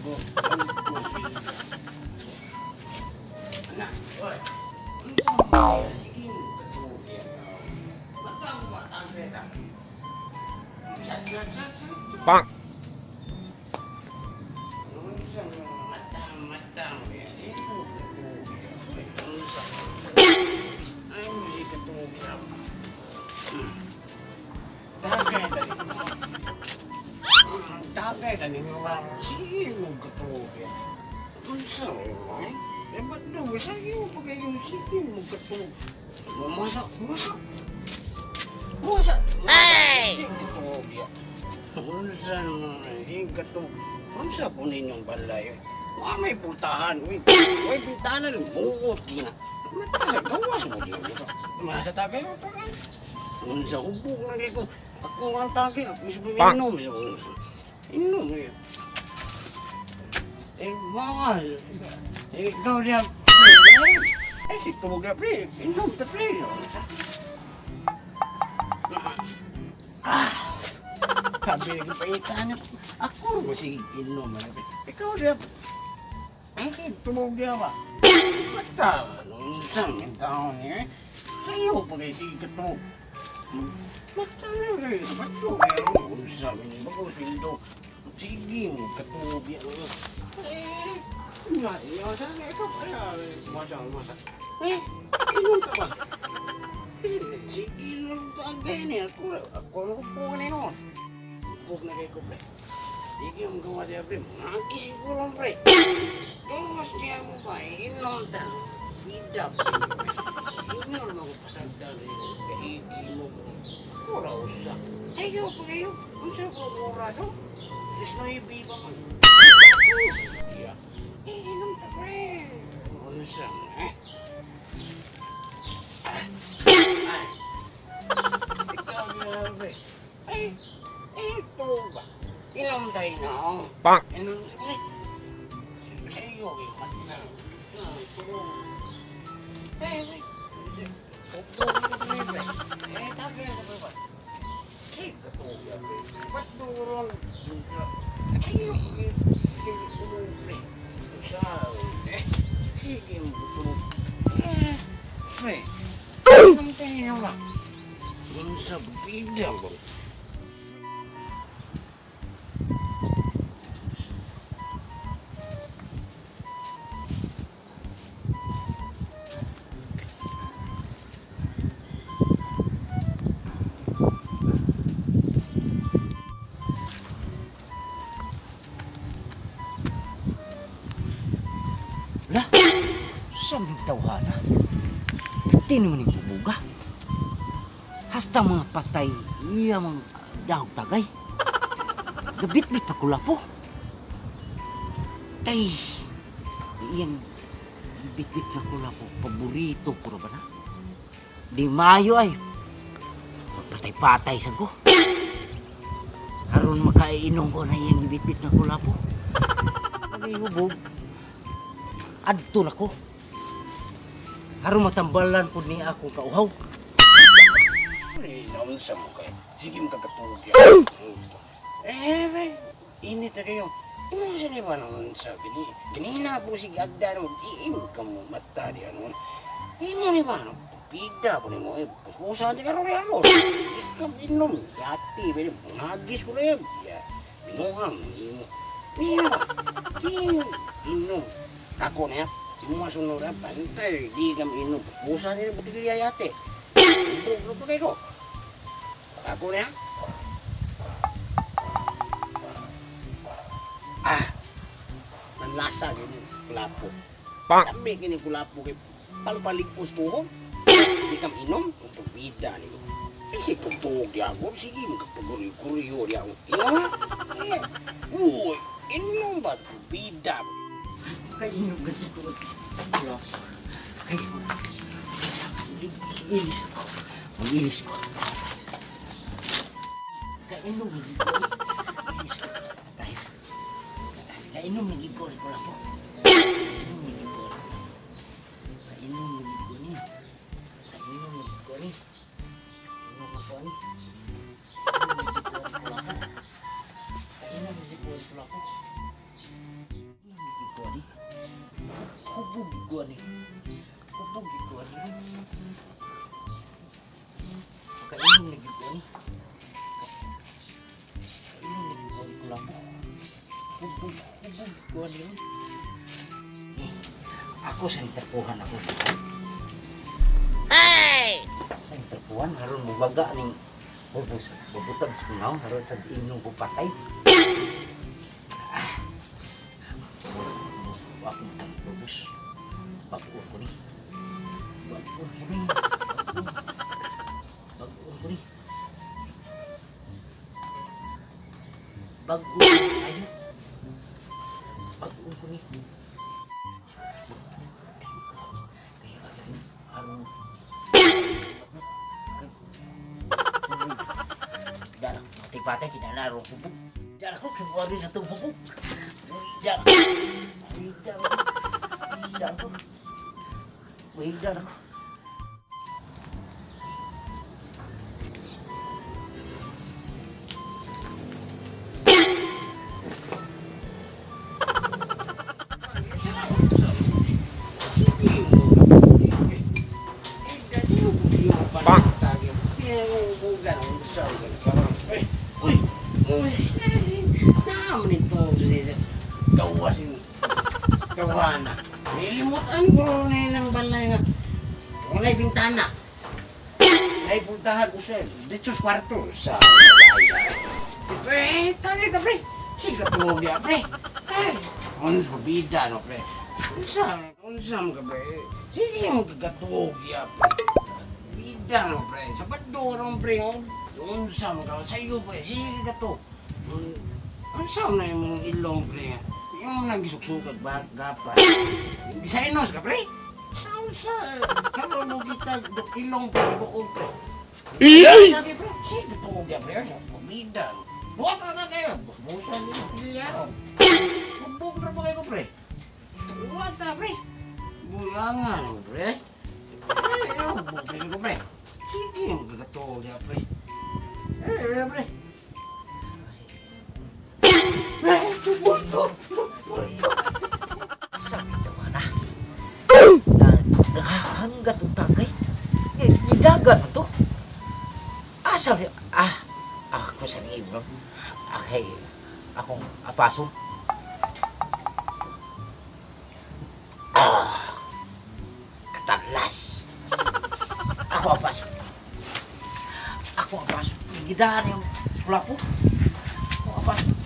Bago. Ana, oy. Sige, katuog. Batang batang beta. Bonk. Hey! Unsa po ninyong balay? Wa may pultahan, uy. Uy, pintanan, buot kina. Mata sa gawas mo din. Masa tagay mo tagay. Unsa hubog na kay ko. Ako ang tagay, ako mismo inom. Inom. Eh, mga. Eh, ikaw niya. Eh, si tubog na pre. Inom ta pre. Ah! Sabi ko pa itanap. Ako mo sige inom. Ikaw niya. Ay, si tubog niya ba? Mata, unsa ang taon niya? Sa iyo pa kay sige katubog. Mata na rin. Bato kayo. Unsa man ni bago sweldo. Sige mo katubog yan. Eh, nga iyo sa ikaw kaya masa masa. Eh, inom ka ba? Sige lang bagay niya. Ako ako po kanino. Bug na kay ko pre. Sige ang gawa siya pre. Mangki siguro pre. Gawas niya mo ba? Inom ta. Bida pre. Inom mo pasagdan niyo. Inom mo. Ura usa. Sa iyo pa kayo. Unsa po oras oh? Is no ibi pa man. Yeah. Eh, inom ta pre. Unsa eh? Ay. Ikaw niya pre. Ay. Eh, ito ba? Inom tayo na, oh. Bonk. Inom tayo. Sa iyo, eh. Mata. Eh, wait. Eh, tabi na ba? Sige, katuog yan, pre. Ba't doon? Sa iyo, eh. Sige, pre. Sa, eh. Sige, tulog. Eh, pre. Inom tayo na ba? Unsa bida ba? Lah, saan yung tawhana? Di naman yung bubuga. Hasta mga patay, iya mga dahog tagay. Gabit-bit pa kulapo. Tay, iyang bit-bit na kulapo, paborito ko ba na? Di mayo ay, magpatay-patay sa ko. Aron makainom ko na iyang bit-bit na kulapo. May hubog. Adto na ko. Aron matambalan po ni akong kauhaw. Eh, naunsa mo kay. Sige mo kakatulog yan. Eh, init na kayo. Imo sa ni ba naunsa? Gini, ganina po sige agda mo. Iim ka mo mata di ano. Imo ni ba no? Pida po ni mo. Eh, puspusan di karon ano. Ikaw inom. Yati, pwede. Nagis ko na yan. Ya, binuhang imo. Imo ba? Inom. Ako na yan. Imo masunod na. Pantay. Di ka inom. Puspusan di butilya yate. Buglo pa kayo. Ako na. Ah, nanlasa gini kulapo. Bonk. Dami gini kulapo kay palpaligpos tuhog. Di kam inom, untuk bida ni. Eh, si tutuog di ako. Sige, magkapaguriyo-kuriyo di ako. Inom ha? Eh, uy, inom ba? Bida. Kainom ganito ko. Kulapo. Kay, ilis ako. Mag-ilis ko. Kainom lagi ko. Ilis ko. Tayo. Kainom lagi ko. Kulapo. Kainom lagi ko. Kainom lagi ko ni. Kainom lagi ko ni. Inom ako ni. Kainom lagi ko kulapo. Kainom lagi ko kulapo. Hubog ko ani. Hubog ko ani. Kainom na gyud ko ani. Kainom na gyud ko ani kulapo. Hubog, hubog ko ani. Eh, ako sa nagtrapuhan ako. Hey! Sa nagtrapuhan, haron mubaga ning bubus, bubutag sa kunaw, haron sa inom ko patay. Ah. Ako matang bubus. Bagoon ko ni. Bagoon ko ni. Bagoon ko ni. Bagoon ayo. Bagoon ko ni. Kaya aron Dalam patay-patay kinala aron hubog. Dala ko kay wari na tong hubog. Dala ko. Dala ko. Dala ko. Dala ko. Bang! Uy! Uy! Naman ito. Gawasin. Gawana. Nilimutan ko na ng balay nga. Walay bintana. Ay, puntahan ko siya. Dito sa kwarto. Sa eh, tali ka, pre. Sigat mo biya, pre. Eh, unsa bida, no, pre. Unsa, unsa mo ka, pre. Sige mo kagatuog, ya, pre. Bida, no, pre. Sa badurong, pre. Unsa mo ka, sa iyo, pre. Sige ka to. Unsa mo na yung ilong, pre. Yung nagisuksukag ba, gapa. Gisainos ka, pre. Sa unsa, karon mo kita ilong, pre, buog, pre. Iyay! Lagi, pre. Sige, tuog ya, pre. Bida. Buhat na kayo. Busbusan niyo. Tilya. Hubog na ba kayo, pre? Buhat na, pre. Buyangan, pre. Eh, hubog na ko, pre. Sige, magkakatuog ya, pre. Eh, pre. Eh, bulto. Bulto. Sakit naman na. Nagahanggat ang tagay. Gidagan mo to. Asa ah, ako sa nga ibro. Okay, akong apaso. Ah, katalas. Ako apaso. Ako apaso. Gidahan yung kulapo. Ako apaso.